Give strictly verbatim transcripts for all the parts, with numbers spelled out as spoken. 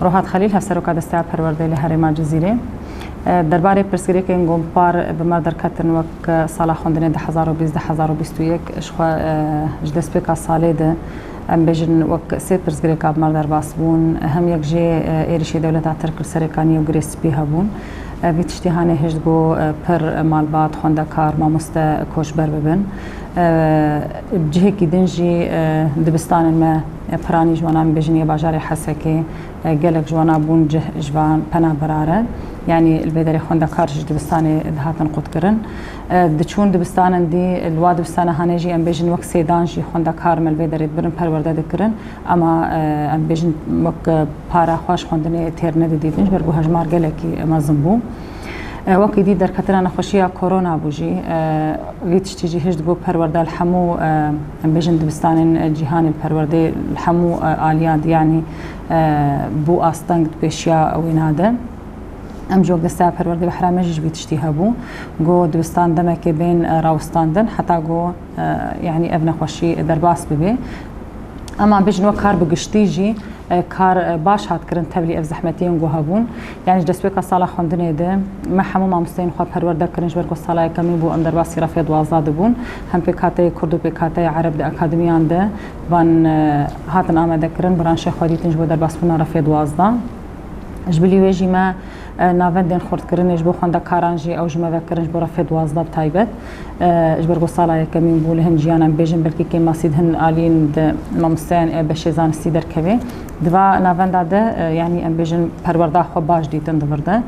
Rohat Xelîl, Hevseroka Desteya Perwerdeyê li Herêma Cizîrê. E, derbarê pirsgirêkên ku par bi me derketin wek sala xwendinê du hezar û bîst, du hezar û bîst û yek, ji xwe, e, ji destpêka salê de, em bêjin, wek sê pirsgirêka bi me derbas bûn. Hem yek jê, e, êrişê dewleta Tirk li Serêkaniyê û Girê Spî hebûn. E, vî tiştî hanê hişt ku, e, pir malbat, xwendekar, mamoste koçber bibin. E, bi cihekî din jî, e, dibistanên me, e, piranî ji wana em bêjin yê bajarê Hesekê, e, gelek ji wana bûn cih ji van pena birare. Yanî li vê derê xwendekar ji dibistanê dihatin qutkirin. E, diçûn dibistanên dî, li wa dibistana hanê jî em bêjin wek sêdan jî xwendekar me li vê derê dibirin perwerde dikirin. Ema, e, em bêjin wek, e, para xwe ji xwendinê têr nedidîtin, ji ber ku hejmar gelekî mezin bû. E, wekî dî derketina nexweşiya korona bû jî, e, vî tiştî jî hişt ku perwerde li hemû, e, em bêjin dibistanên, e, cîhanê li perwerdê li hemû, e, aliyan de, yanî, e, bû asteng di pêşiya wêna de. Em ji wek desteya perwerdê behra me jî ji vî tiştî hebû, ku dibistan demekê bên, e, rawistandin, heta ku, e, yanî ev nexweşî derbas bibe. Ema bêjin wek kar bi giştî jî, e, kar, e, baş hat kirin tevlî ev zehmetiyên ku hebûn. Yanî ji destpêka sala xwendinê de me hemû mamosteyên xwe perwerde kirin, ji ber ku sala yekemîn bû em derbasî refê duwazdeh dibûn. Hem pêkhateyê kurd û pêkhateyê ereb di akademiyan de van, e, hatin amade kirin, branşê xwe dîtin ji bo derbasbûna refê duwazdeh. Ji bilî wê jî me, e, navendên xurtkirinê ji bo xwendekaran jî ew ji me ve kirin ji bo refê duwazdeh bi taybet. E, ji ber ku sala yekemîn bû li hin jiyan em bêjin belkî kêmasî di hin aliyên di mamosteyan ê beşê zanistî derkevê. Di va navenda de, e, yanî em bêjin perwerda xwe baş dîtin di vir de.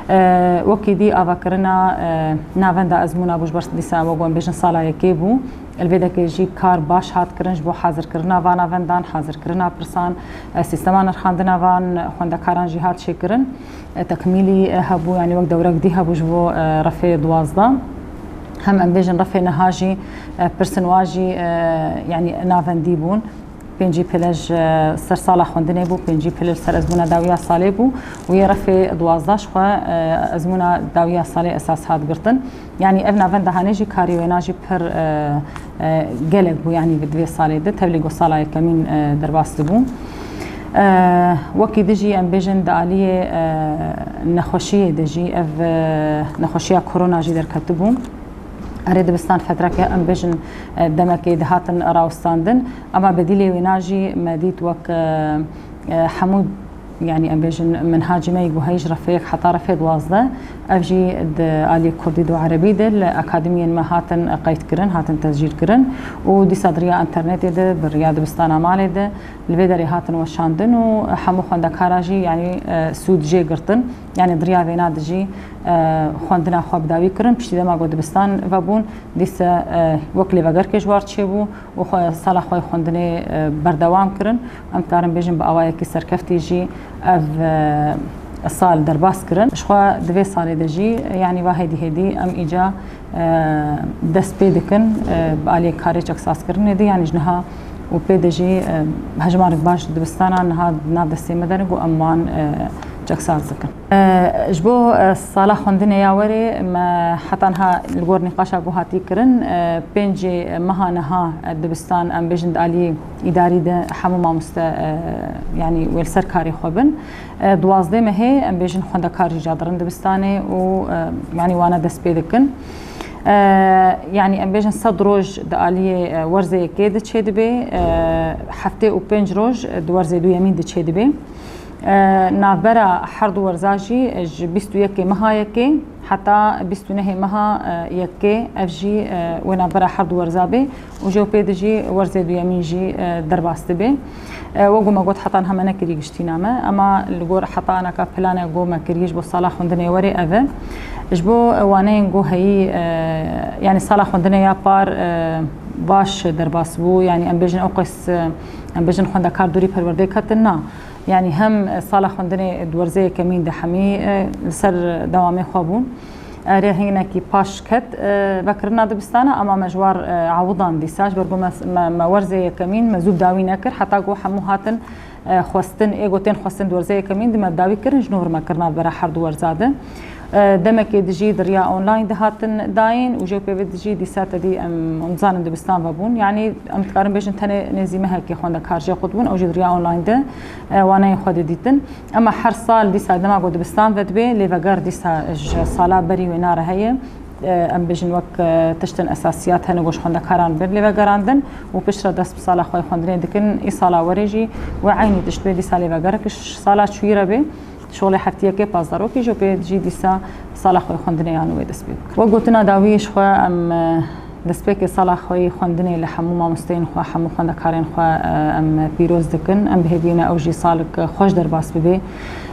E, wekî dî avakirina, e, navenda ezmûna bû ji ber dîsa we ku em bêjin sala yekê bû. Li vê dekê jî kar baş hat kirin ji bo hazirkirina van navendan, hazirkirina pirsan, e, sîstema nirxandina van xwendekaran jî hat çêkirin. E, tekmîlî, e, hebû, yanî wek dewrek dî hebû ji bo, e, refê duwazdeh. Hem em bêjin refê niha jî, e, pirsên wa jî, e, yanî navendî bûn. Pêncî pêle ji, e, ser sala xwendinê bû, pêncî pêle li ser ezmûna dawiya salê bû û yê refê duwazdeh ji xwe, e, ezmûna dawiya salê esas hat girtin. Yanî ev navenda hanê jî karê wêna jî pir, e, e, gelek bû, yanî di vê salê de tevlî ku sala yekemîn, e, derbas dibû. E, wekî dî jî em bêjin di aliyê, e, nexweşiyê de jî ev, e, nexweşiya korona jî derketibû. Erê dibistan fetreke em bêjin, e, demekê dihatin rawestandin. Ema bedîlê wêna jî me dît wek, e, e, hemû Yanî em bêjin minhacê me yê ku heyî ji refê yek heta refê duwazdeh, ev jî di aliyê kurdî de û erebî de li akademiyên me hatin qeydkirin, hatin tescîlkirin û dîsa di riya înternetê de, bi riya dibistana malê de li vê derê hatin weşandin û hemû xwendekara jî, yanî, e, sûd jê girtin. Yanî di riya vêna de jî, e, xwendina xwe bi dawî kirin. Piştî dema ku dibistan vebûn, dîsa, e, wek lêvegerkê ji war çêbû. û xwe, sala xwe yê xwendinê, e, berdewam kirin. Em dikarin bêjin bi awayekî serkeftî jî ev, e, sal derbas kirin. Ji xwe di vê salê de jî, yanî va hêdî hêdî em îca, e, dest pê dikin, e, bi aliyê karê çeksazkirinê de, yanî ji niha û pê de jî, e, hejmarek baş dibistana niha di nav destê me de ne ku em wan, e, çeksaz dikin. E, ji bo, e, sala xwendinê ya werê me heta niha li gor nîqaşa ku hatî kirin, e, pêncê meha niha, e, dibistan, em bêjin di alî îdarî de hemû mamoste, e, yanî wê li ser karê xwe bin. E, duwazdeh mehê em bêjin xwendekar jî cadirin dibistanê û, e, yanî wana dest pê dikin. E, yanî em bêjin sed roj di aliyê, e, werzê yekê de çêdibe, e, heftê û pênc roj di werzê duyemîn de çêdibe. E, navbera her du werza jî ji bîst û yekê meha yekê heta bîst û nehê meha, e, yekê, ev jî, e, wê navbera her du werza bê û jê û pê de jî werzê duyemîn jî, e, derbas dibe. E, wek ku me got, heta niha me nekirî giştîna me, ema li gor heta anaka plane ku me kiriye ji bo sala xwendinê werê ev e. Ji bo waneyên ku heyî, e, yanî sala xwendinê ya par, e, baş derbas bû, yanî em bêjin ew qas, e, em bêjin xwendekar dûrî perwerdeyê ketin, na. Yanî hem sala xwendinê di werzê yekemîn de hemî, e, li ser dewamê xwe bûn. Erê hinekî paş ket, e, vekirina dibistana, ema me ji war, e, awidan dîsa, ji ber ku me, me, me werzê yekemîn me zû bi dawî nekir, heta ku hemû hatin, e, xwestin, ê ku tên xwestin di werzê yekemîn de me bi dawî kirin, ji nû vir me kirina vera her du werza de. E, demekê dijî di riya online de hatin dayîn û jê pê ve dijî dîsa te dî em, em zanin dibistan ve bûn. Yanî em dikarin bêjin tenê nêzî mehekê xwendekar jê qut bûn, ew jî di riya online de, e, waneyên xwe didîtin. Ema her sal dîsa dema ku dibistan ve dibe, lêveger dîsa ji sala berî wê nare heye. E, em bêjin wek, e, tiştên esasiyat hene ku ji xwendekaran bên lêvegerandin û piştre dest bi sala xwe yê xwendinê dikin. Îsala werê jî wê eynî tişt bê, dîsa lêvegerek ji sala çûyî re bê. Şolê heftiyekê pazdarokê jî pê jî dîsa sala xwe yê xwendinê ya nû wê dest pê bikir. Wek gotina dawiyê ji xwe em, e, destpêkê sala xwe yê xwendinê li hemû mamosteyên xwe, hemû xwendekarên xwe, e, em pîroz dikin. Em bi hêvî ne ew jî salik xweş derbas bibe.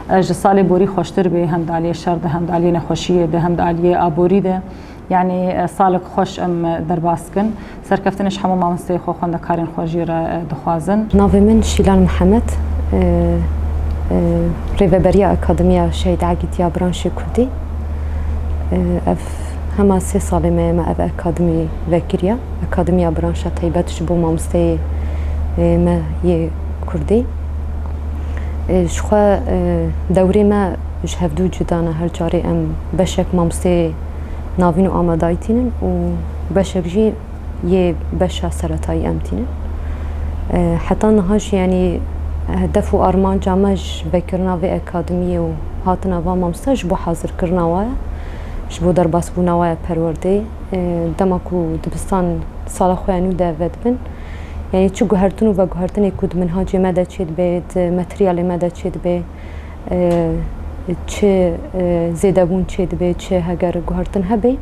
E, ji salê borî xweştir bê, hem di aliyê şer de, hem di aliyê nexweşiyê de, hem di aliyê aborî de. Yanî, e, salik xweş em, e, derbas kin. Serkeftinê ji hemû mamosteyê xwe, xwendekarên xwe jî re, e, dixwazin. Navê min Şîlan Mihemed, e, e, Rêveberiya Akademiya Şehîd Egîd ya Branşê Kurdî. E, ev hema sê salê me, me ev akademî vekiriya. Akademiya Branşa Teybet ji bo mamosteyê, e, me yê Kurdî. E, ji xwe, e, dewrê me ji hevdû cuda ne. Her carê em beşek mamosteyê navîn û amadayî tînin û beşek jî yê beşa seretayî em tînin. E, heta niha jî, yanî, hedef û armanca me ji vekirina vê akademiyê û hatina van mamoste ji bo hazirkirina wa ye, ji bo derbasbûna wa ye perwerdeyê. E, dema ku dibistan sala xwe ya nû de vedibin, yanî çi guhertin û veguhertinê ku di minhacê me de çêdibe, di materyalê me de çêdibe, e, çi, e, zêdebûn çêdibe, çi heger guhertin hebe,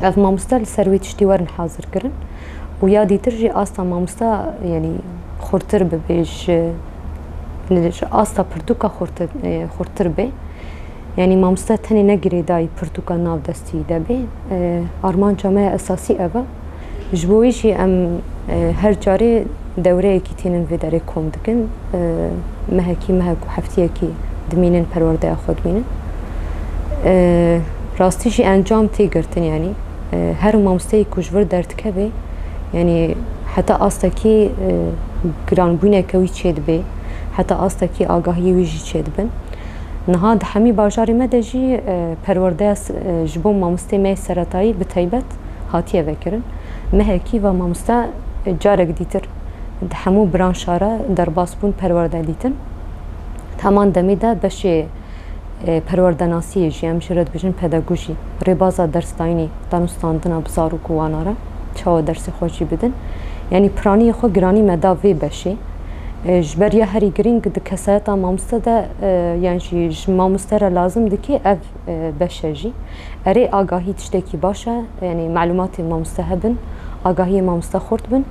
ev mamoste li ser wê tiştî werin hazirkirin û ya dîtir jî asta mamoste, yanî xurtir bibe, ji, li, ji asta pirtûka xurtir, e, xurtir be. Yanî mamoste tenê ne girêdayî pirtûka nav destî de be. E, armanca me ya esasî ev e. Ji bo wî jî em, e, her carê dewreyekî tînin vê derê kom dikin. E, mehekî, mehek û heftiyekî dimînin, perwerdeya xwe dimînin. E, rastî jî encam tê girtin, yanî, e, her mamosteyê ku ji vir derdikeve, yanî heta astekî, e, giranbûneke wî çêdibe, heta astekî agahiyê wî jî çêdibin. Niha di hemî bajarê me de jî, e, perwerdeya s-, e, ji bo mamosteyê me yê seretayî bi taybet hatiye vekirin. Mehekî va mamoste, e, carek dîtir di hemû branşa re derbas bûn, perwerde dîtin. Di heman demê de beşê, e, perwerdenasiyê jî, em jê re dibêjin pedagojî, rêbaza dersdayînê, danûstandina bi zarok û wana re, çawa dersê xwe jî bidin. Yanî piraniyê xwe giranî me da vê beşê. E, ji ber ya herî girîng di kesayeta mamoste de, e, yan jî ji mamoste re lazim dike ev, e, beş e jî. Erê, agahî tiştekî baş e, yanî melûmatê mamoste hebin, agahiyê mamoste xurt bin.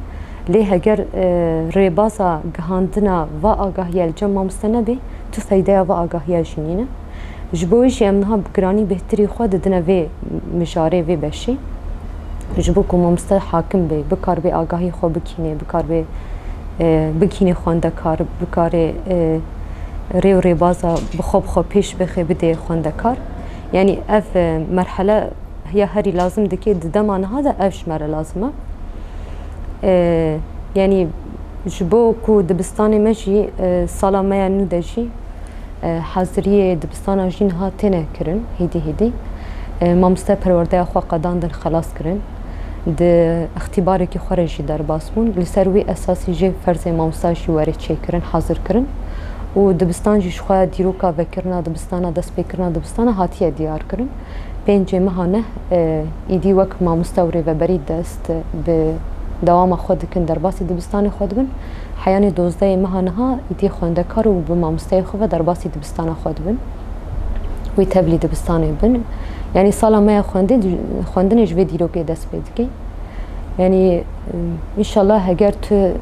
Lê heger, e, rêbaza gihandina va agahiya li cem mamoste nebe, tu feydeya va agahiya jî nîne. Ji bo wî jî em niha bi giranî bêhtirî xwe didine vê mijarê, vê beşê. Ji bo ku mamoste hakim bê, bikaribê agahî xwe bikînê, bikaribê, e, bikînê xwendekar, bikarê, e, rê û rêbaza bi xwe bi xwe pêş bixê bidê xwendekar. Yanî ev, e, merhele ya herî lazim dike di dema niha de ev ji me re lazim e. E, yanî ji bo ku dibistanê me jî, e, sala me ya nû de jî, e, haziriyê dibistana jî niha têne kirin, hêdî hêdî. E, mamoste perwerdeya xwe qedandin, xelas kirin. Di îxtîbarekî xwe re jî derbas bûn. Li ser wî esasî jê ferzê mamosta jî were çêkirin, hazir kirin. Û dibistan jî ji xwe dîroka vekirina dibistana, destpêkirina dibistana hatiye diyar kirin. Pêncê meha neh, e, îdî wek mamoste û rêveberî dest bi dewama xwe dikin, derbasî dibistanê xwe dibin. Heyanê dozdehê meha niha îdî xwendekar û bi mamosteyê xwe ve derbasî dibistana xwe dibin. Wî tevlî dibistanê bin. Yanî sala me ya xwendê-, xwendinê ji vê dîrokê dest pê dike. Yanî, e, înşallah heger tu, e,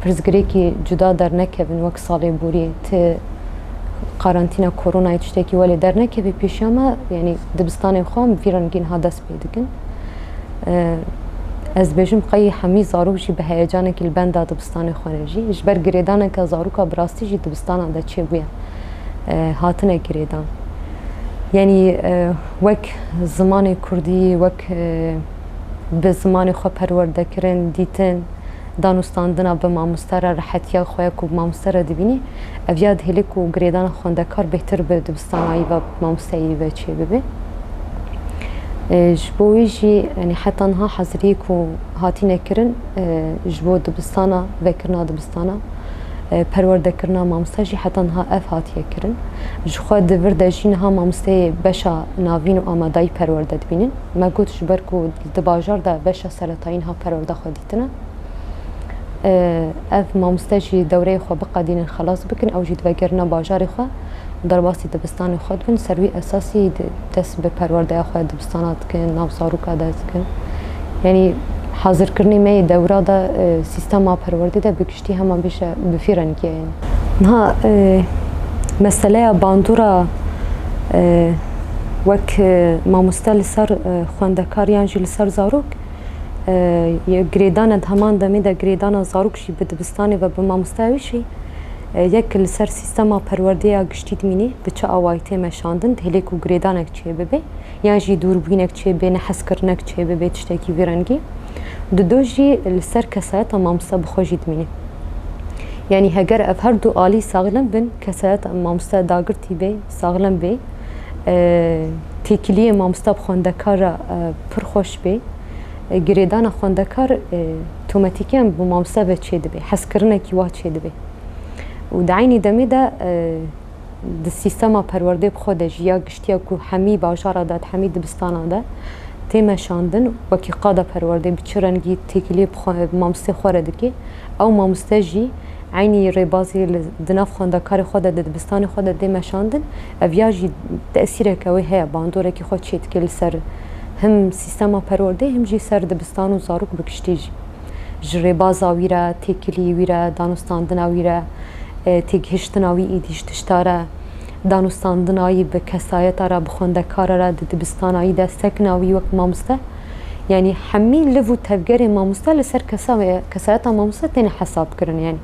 pirsgirêkî cuda dernekevin wek salê borî, tu karantîna koronayê tiştekî welê dernekevî pêşiya me, yanî dibistanên xwe em vî rengî niha dest pê dikin. E, ez dibêjim qey hemî zarok jî bi heyecanekî li benda dibistanê xwe ne jî. Ji ber girêdaneke zaroka bi rastî jî dibistana de çêbûye, e, hatine girêdan. Yanî, e, wek zimanê kurdî, wek, e, bi zimanê xwe perwerdekirin, dîtin, danûstandina bi mamoste re, rehetiya xwe ya ku bi mamoste re dibînî, ev ya dihêle ku girêdana xwendekar bêhtir bi dibistanayî ve, bi mamosteyî ve çêbibe. E, ji bo wê jî, yanî heta niha haziriyê ku hatine kirin, e, ji bo dibistana, vekirina dibistana, e, perwerdekirina mamoste jî heta niha ev hatiye kirin. Ji xwe di vir de jî niha mamosteyê beşa navîn û amadayî perwerde dibînin. Me got ji ber ku di bajar de beşa seretayî niha perwerda xwe dîtine. E, ev mamoste jî dewreyê xwe biqedînin, xelas bikin, ew jî divegerine bajarê xwe û derbasî dibistanê xwe dibin. Ser wî esasî di-, dest bi perwerdeya xwe dibistana dikin, nav zaroka dest dikin. Yanî hazirkirinê me yê dewra de, e, sîstema perwerdê de bi giştî hema bêje bi vî rengî ye. Niha, e, meseleya bandora, e, wek, e, mamoste li ser, e, xwendekar yan jî li ser zarok, e, ye girêdane di heman demê de girêdana zarok jî bi dibistanê ve bi mamosteya wî jî, e, yek li ser sîstema perwerdê ya giştî dimînê, bi çi awayî tê meşandin, dihêlê ku girêdanek çêbibe, yan jî dûrbînek çêbê, nehezkirinek çêbibe, tiştekî vî rengî. Dido jî li ser kesayeta mamoste bi xwe jî dimîne. Yanî heger ev her du alî saxlem bin, kesayeta mamoste dagirtî bê, saxlem bê, e, têkiliyê mamoste bi xwendekar re, e, pir xweş bê, e, girêdana xwendekar, e, tomatîkiyan bi mamoste ve çêdibe, hezkirinekî wa çêdibe. Û di eynî demê de, e, di sîstema perwerdê bi xwe de jî ya giştiya ku hemî bajara de, di hemî dibistana de tê meşandin, wekî qada perwerdê bi çi rengî têkiliyê bi xwe, bi mamostê xwe re dike, ew mamoste jî eynî rêbazî li, di nav xwendekarê xwe de, di dibistanê xwe de tê meşandin, ev ya jî tesîreke wê heye, bandorekî xwe çê dike li ser him sîstema perwerdê, him jî ser dibistan û zarok bi giştî jî. Ji rêbaza wî re, têkiliyê wî re, danûstandina wî re, e, têgihiştina wî êdî ji tişta re, danûstandina wî bi kesayeta re, bi xwendekara re, di dibistanayî de sekna wî wek mamoste. Yanî hemî liv û tevgerê mamoste li ser kesa-, kesayeta mamoste têne hesabkirin yanî.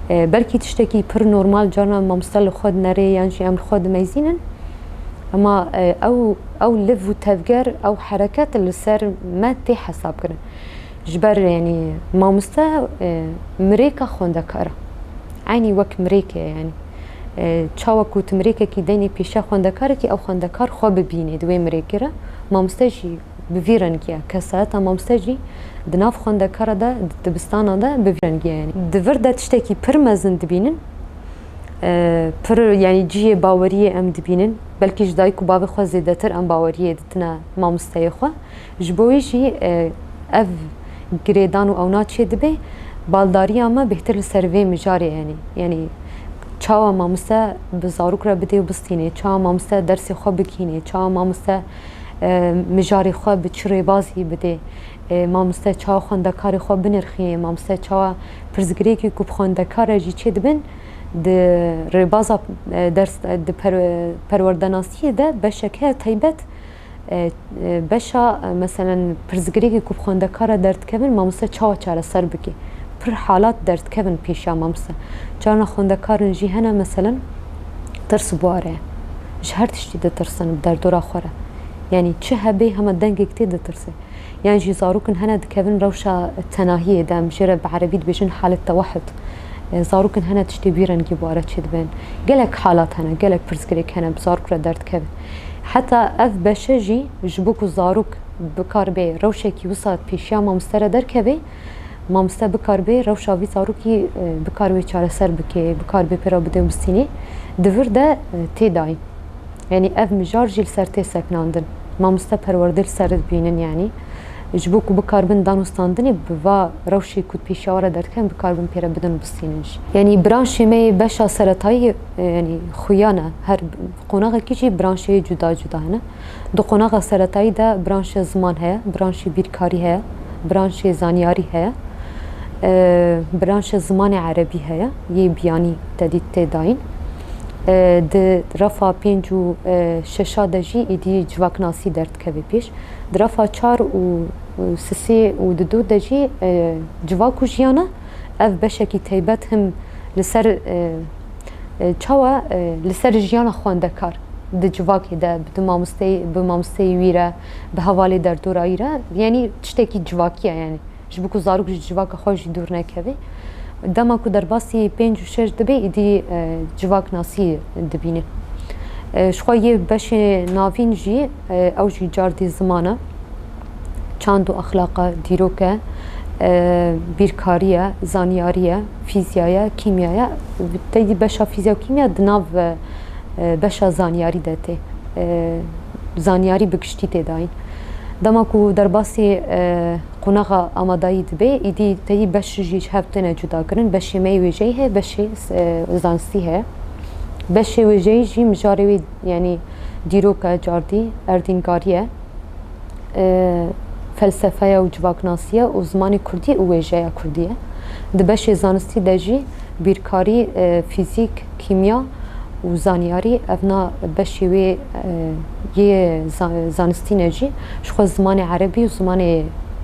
E, belkî tiştekî pir normal carna mamoste li xwe dinerê yan jî em li xwe dimeyzînin. Ema, e, ew, ew liv û tevger, ew hereket li ser me tê hesabkirin. Ji ber, yanî, mamoste, e, mirêka xwendekar e. Eynî wek mirêk e, yanî. E, çawa ku tu mirêkekî deynê pêşiya xwendekarekî, ew xwendekar xwe bibînê di wê mirêkê re, mamoste jî bi vî rengî ye. Kesayeta mamoste jî di nav xwendekara de, di dibistana de bi vî rengî ye, yanî. Di vir de tiştekî pir mezin dibînin, e, pir, yanî, cihê baweriyê em dibînin. Belkî ji dayik û bavê xwe zêdetir em baweriyê didine mamosteyê xwe. Ji bo wî jî, e, ev girêdan û ewna çê dibe, baldariya me bêhtir li ser vê mijarê, yanî, yanî çawa mamoste bi zarok re bidê û bistînê, çawa mamoste dersê xwe bigihînê, çawa mamoste, e, mijarê xwe bi çi rêbazî bidê, e, mamoste çawa xwendekarê xwe binirxînê, mamoste çawa pirsgirêkê ku bi xwendekar re jî çê dibin, di rêbaza, e, ders, e, di per-, perwerdenasiyê de beşek heye taybet, e, e, beşa, e, meselen, pirsgirêkê ku bi xwendekar re derdikevin, mamoste çawa çareser bike? Pir halat derdikevin pêşiya mamoste. Carna xwendekarin jî hene, meselen, tirs bi ware ye. Ji her tiştî ditirsin bi derdora xwe re. Yanî çi hebe hema dengek tê ditirse. Yan jî zarokin hene dikevin rewşa tenahiyê de, em jê re bi erebî dibêjin halet tewehud. E, zarokin hene tiştê vî rengî bi ware çêdibin. Gelek halat hene, gelek pirsgirêk hene bi zarok re derdikevin. Heta ev beşe jî ji bo ku zarok bikaribe rewşekî wisa pêşiya mamoste re derkeve, mamoste bikaribe rewşa vî zarokî, e, bikaribe çareser bike, bikaribe pê re bide û bistînê, di vir de, e, tê dayîn. Yanî ev mijar jî li ser tê sekinandin. Mamoste perwerde li ser dibînin yanî. Ji bo ku bikaribin danûstandinê bi va rewşê ku pêşiya we re derdikin, bikaribin pê re bidin û bistînin jî. Yanî branşê me yê beşa seretayî, e, yanî xuya ne. Her qonaxekî jî branşê cuda cuda hene. Di qonaxa seretayî de branşê ziman heye, branşê bîrkarî heye, branşê zanyarî heye, e, branşê zimanê erebî heye, yê biyanî tedît tê dayîn. E, di refa pênc û, e, şeşa de jî êdî civaknasî derdikeve pêş. Di refa çar û, û sisê û di du de jî, e, civak û jiyana ev beşekî taybet him li ser, e, e, çawa, e, li ser jiyana xwendekar di civakê de, bi mamosteyê, bi mamosteyê wî re, bi hevalê derdora wî re, yanî tiştekî civakî ye yanî. Ji bo ku zarok ji civaka xwe jî dûr nekeve. Dema ku derbasî pênc û şeş dibe, îdî, e, civaknasî dibîne. E, ji xwe yê beşê navîn jî, e, ew jî cardî ziman e, çand û exlaq e, dîrok e, e, bîrkarî ye, zanyarî ye, fîzya ye, kîmya ye. Teyî beşa fîzya û kîmya di nav, e, e, beşa zanyarî de tê. E, zanyarî bi giştî tê dayîn. Dema ku derbasî, e, qonaxa amadayî dibe, îdî teyî beş jî ji hev têne cudakirin. Beşê me yê wêjeyî heye, beşê, e, zanistî heye. Beşê wêjeyî jî mijarê wê, yanî dîrok e, cardî, erdîngarî ye, e, felsefe ye û civaknasî ye û zimanê kurdî û wêjeya kurdî ye. Di beşê zanistî de jî bîrkarî, e, fîzîk, kîmya û zanyarî, evna beşê wê, e, yê za-, zanistî ne jî, ji xwe zimanê erebî û zimanê,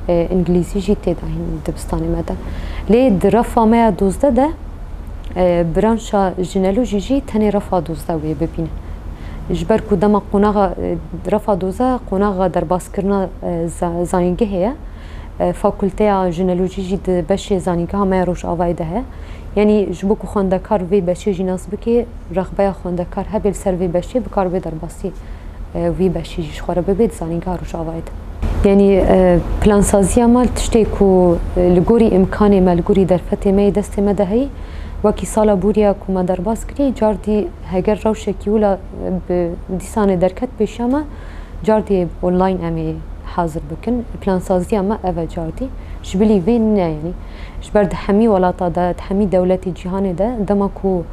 e, îngilîzî jî tê dahîn dibistanê me de. Lê di refa me ya dozdeh de, e, branşa jineolojî jî tenê refa dozdeh wê bibînin. Ji ber ku dema qonaxa, e, refa dozdeh qonaxa derbaskirina, e, za-, zanîngehê ye, e, fakulteya jineolojî jî di beşê zanîngeha me ya Rojavayê de heye. Yanî ji bo ku xwendekar vê beşê jî nas bike, rexbeya xwendekar hebe li ser vê beşê, bikare wê derbasî, e, vî beşê jî ji xwe re bibe di zanîngeha Rojavayê de. Yanî, e, plansaziya me tiştê ku, e, li gorî îmkanê me, li gorî derfetê me yê destê me de heyî, wekî sala bûriya ku me derbas kirî, cardî heger rewşekî wila, e, bi dîsanê derket pêşiya me, cardî online em ê hazir bikin. Plansaziya me ev e cardî. Ji bilî vê ne, yanî ji ber di hemî welata de, di hemî dewletê cîhanê de, dema ku,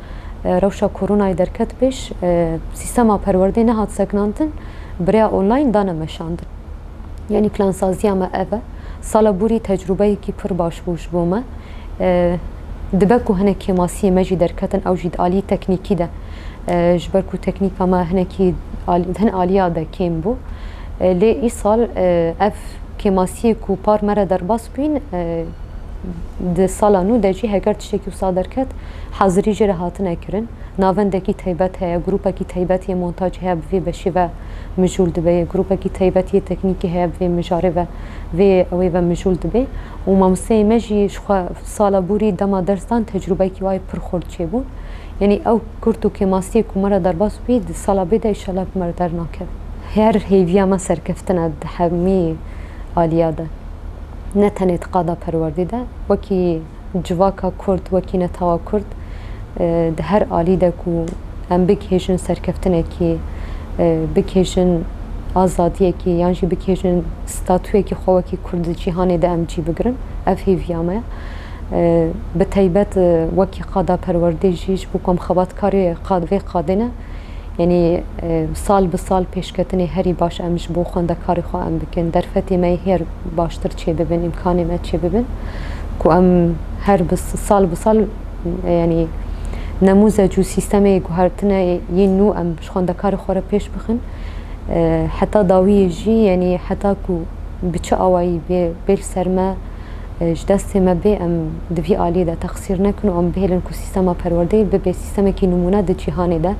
e, rewşa koronayê derket pêş, e, sîstema perwerdê nehat sekinandin, bi rêya online dane meşandin. Yanî plansaziya me ev e. Sala bûrî tecrûbeyekî pir baş bû ji bo me. E, dibe ku hinek kêmasiyê me jî derketin, ew jî di alî teknîkî de. E, ji ber ku teknîka me hinekî alî, hin aliya de kêm bû. E, lê îsal, e, ev kêmasiyê ku par me re derbas bûyîn, e, di sala nû de jî heger tiştekî wisa derket, hazirî jê re hatine kirin. Navendekî taybet heye, grûpekî taybet yê montajê heye bi vê beşê ve mijûl dibe, grûpekî taybet yê teknîkê heye bi vê mijarê ve, vê ewê ve mijûl dibe. Û mamosteyê me jî ji xwe sala bûrî dema ders dan tecrûbeyekî wayê pir xurt çêbû. Yanî ew kurt û kêmasiyê ku me re derbas bûyî di sala bê de îşellah bi me re dernakeve. Her hêviya me serkeftin e di hemî aliya de. Ne tenê di qada perwerdê de, wekî civaka Kurd, wekî netewa Kurd, e, di her alî de ku em bigihêjin serkeftinekî, e, bigihêjin azadiyekî yan jî bigihêjin statuyekî xwe wekî Kurd di cîhanê de em cî bigirin. Ev hêviya me ye. E, bi taybet, e, wekî qada perwerdê jî ji bo ku em xebatkarê qad-, vê qadê ne. Yanî, e, sal bi sal pêşketinê herî baş em ji bo xwendekarê xwe em bikin. Derfetê me yê her baştir çêbibin, îmkanê me çêbibin. Ku em her bi s-, sal bi sal, e, yanî nemûzec û sîstemê guhertine yê nû em ji xwendekarê xwe re pêş bixin. E, heta dawiyê jî, yanî heta ku bi çi awayî bê, bê li ser me, e, ji destê me bê, em di vî alî de texsîr nekin û em bihêlin ku sîstema perwerdeyê bibe sîstemekî nimûne di cîhanê de.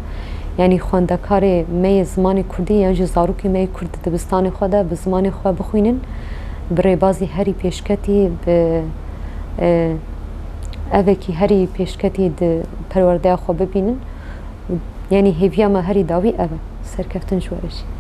Yanî xwendekarê me yê zimanê kurdî yan jî zarokê me yê kurd di dibistanê xwe de bi zimanê xwe bixwînin, bi rêbazî herî pêşketî, bi, e, evekî herî pêşketî di perwerdeya xwe bibînin. Yanî hêviya me herî dawî ev e. Serkeftin ji we re jî.